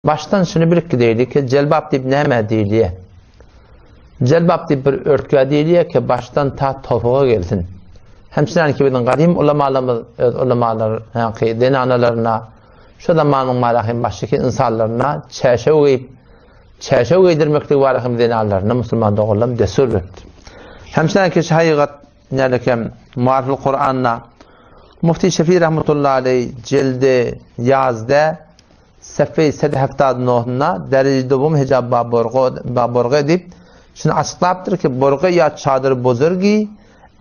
Başdan şuny bilip gideýli ki, jelbap diýip nämä diýilýär? Jelbap diýip bir örtgä diýilýär ki, başdan ta topuga gelsin. Hemçinän ki biziň gadym ulamalarymyz öz ulamalar, ýaňky zenanalaryna, şu zamanyň marahym başdaky ynsanlaryna çäşew geýip, çäşew geýdirmekligi barahym zenanlaryna musulman doganlarym dessur beripdir. Hemçinän ki şu hakykat nälekem Muariful Kuranda Mufti Şefi rahmetullahi aleý jildi ýazda Sefeý sed heftad nohunda dereje dowum hijab ba borga ba borga diýip, şuny açyklapdyr ki, borga ýa çadyr bozurgi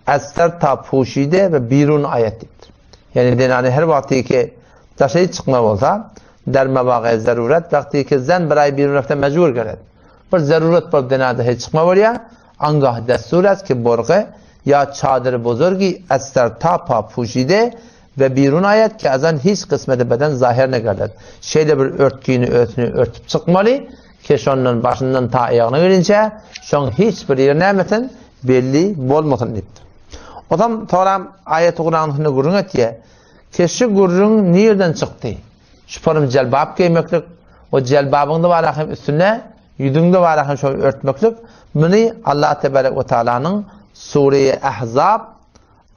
az ser ta puşide we birun aýat diýipdir. Ýagny zenany her wagty ki daşary çykma bolsa, der mewagy zaruret wagty ki zen bir aý birun rafta mejbur gerek. Bir zaruret bolup zenany daşary çykma bolýar, angah dessur est ki borga ýa çadyr bozurgi az ser ta pa puşide We birun aýat ki azan hiç kysmeti beden zaher ne gerdet. Şeýle bir örtgini özüni örtüp çykmaly ki şondan başyndan ta aýagyna gelinçä şoň hiç bir ýeri nämesin belli bolmasyn diýipdir. Ozam soram aýaty Kuranyň üstünde gürrüň etýär. Ki şu gürrüň nirden çykdy? Şu porum jelbap geýmeklik we jelbabyň-da bar hem üstüne ýüzüň-de bar hem şol örtmeklik muny Allah tebarek we taalanyň Sure-i Ahzab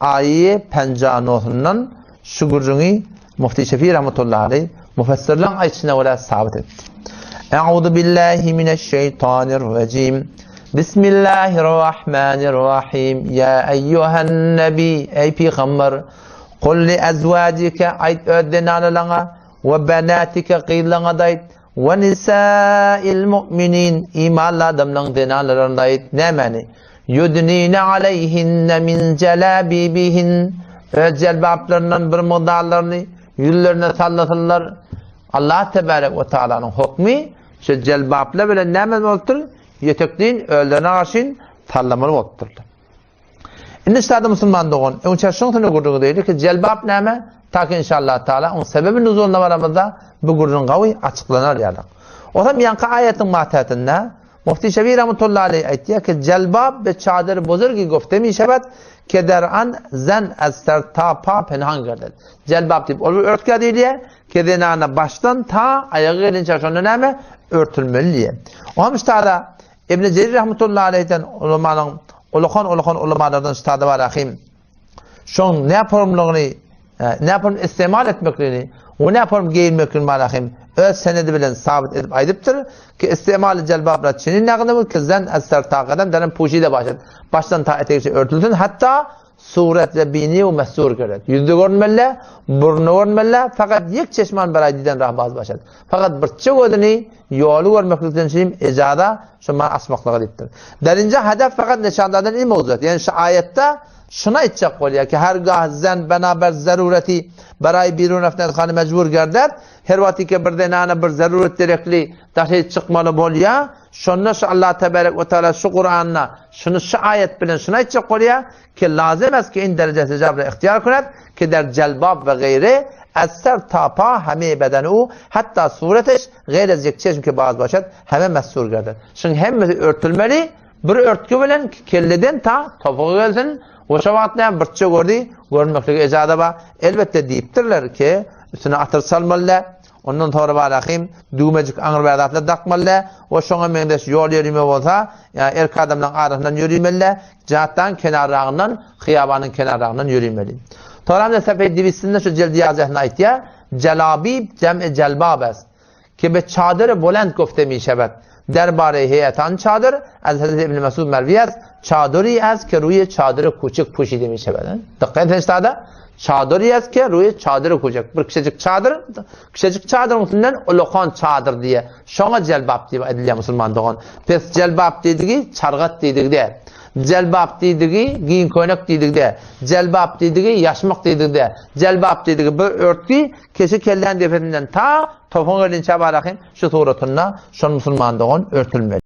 Aýy penja nosyndan şu gürrüňi Mufti Şefi rahmetullahi aleý müfessirleň aýdyşyna görä sabyt etdi. Euzu billahi mineşşeýtanirrejim. Bismillahirrahmanirrahim. Ýa eýýuhen nebi, eý pygamber, kul li ezwajike aýt öz zenanalaňa we benatike gyzlaňa-da aýt We nisa'il mu'minin, imanly adamlaryň zenanlaryna aýt, nämäni? Ýudnine aleýhinne min jelabibihin, öz jelbaplaryndan bir mygdarlaryny ýüzlerine sallasynlar. Allah tebarek we taalanyň hukmy şu jelbaplar bilen näme bolupdyr? Ýetekleýin özlerine garşyn sallamaly bolupdyrlar. Indi ştada musulman dogan, öňçä şuň üstünde gürrüň edeýlik ki, jelbap näme? Ta ki inşallah taala oň sebebi nuzulyna baramyzda bu gürrüň gawy açyklanar ýalyk. Ozam ýaňky aýatyň matätinde Mufti Şebi rahmetullahi aleý aýtýar ki, jelbap be çadyr buzurgi gofte mişewed ke der an zen az ser ta pa penhan gerded. Jelbap diýip ol bir örtgä diýilýär ki zenana başdan ta aýaga gelinçä şonda näme örtülmeli diýýär. Oňam ştada Ibn Jerir rahmetullahi aleýhden ulamanyň ulakan-ulakan ulamalardan ştada bar ahim. Şoň ne formlygyny, ne form istemal etmekligini we ne form geýinmekligini bar ahim öz senedi bilen sabyt edip aýdypdyr ki istemal jelbabla çinin nagny ki zen es sertagadan deren puşide başat. Başdan ta etegçe örtülsün hatta Suret we bini we mesur gerek. Ýüzde görünmeli, burny görünmeli, fakat ýek çeşman bir aý diden rahbaz başat. Fakat birçe gözüni ýoly görmeklikden şim ejaza şu ma açmaklyga diýipdir. Derinje hedef fakat neşandadan in mowzut. Ýani şu aýatda şuny aýtjak bolýar ki her gah zen bena ber zarureti beraý birun raften hany mejbur gerder. Her wagt ki bir zenana bir zaruret gerekli daşy çykmaly bolýar. Şonda şu Allah tebarek we taala şu Kuranda şuny şu aýat bilen şuny aýtjak bolýar ki lazym est ki in derejesi hicab ra ihtiýar kunet ki der jelbab we geýri ez ser ta pa heme beden u hatta sureteş geýr ez yek çeşm ki baz başat heme mestur gerder. Şuň hemmesi örtülmeli bir örtgi bilen ki kelleden ta topuga gelsin we şo wagt näme birçe gördi görmeklige ejaza bar. Elbetde diýipdirler ki üstüne atyr çalmaly däl. Ondan soňra barahym düwmejik aňrybaý zatlar dakmaly we şoňa meňzeş ýol ýörime bolsa, ýa erkek adamlaryň arasyndan ýörimeli, jatdaň kenarragyndan, hyýabanyň kenarragyndan ýörimeli. Soňra Sefeý Dibisinde şu jeldi ýazýasynda aýtýar, Jelabib jem'i jelbab est, ki be çadyr bulend gufte mişewed, derbare heýetan çadyr, az Hazreti İbn Mesud merwi est, çadyri est ki ruýe çadyry kuçik puşide mişewed. Dykgat edin ştada. Çadyr ýaz ki, ruýy çadyry kuçak. Bir kiçijik çadyr, kiçijik çadyryň üstünden ulakan çadyr diýe. Şoňa jelbap diýip aýdylýar musulman dogan. Pes jelbap diýdigi çargat diýdigi däl. Jelbap diýdigi giň köýnek diýdigi däl. Jelbap diýdigi ýaşmak diýdigi däl. Jelbap diýdigi bir örtgi, keşi kellän depesinden ta topuň gelinçä barahyn şu suratynda şol musulman dogan örtülmeli.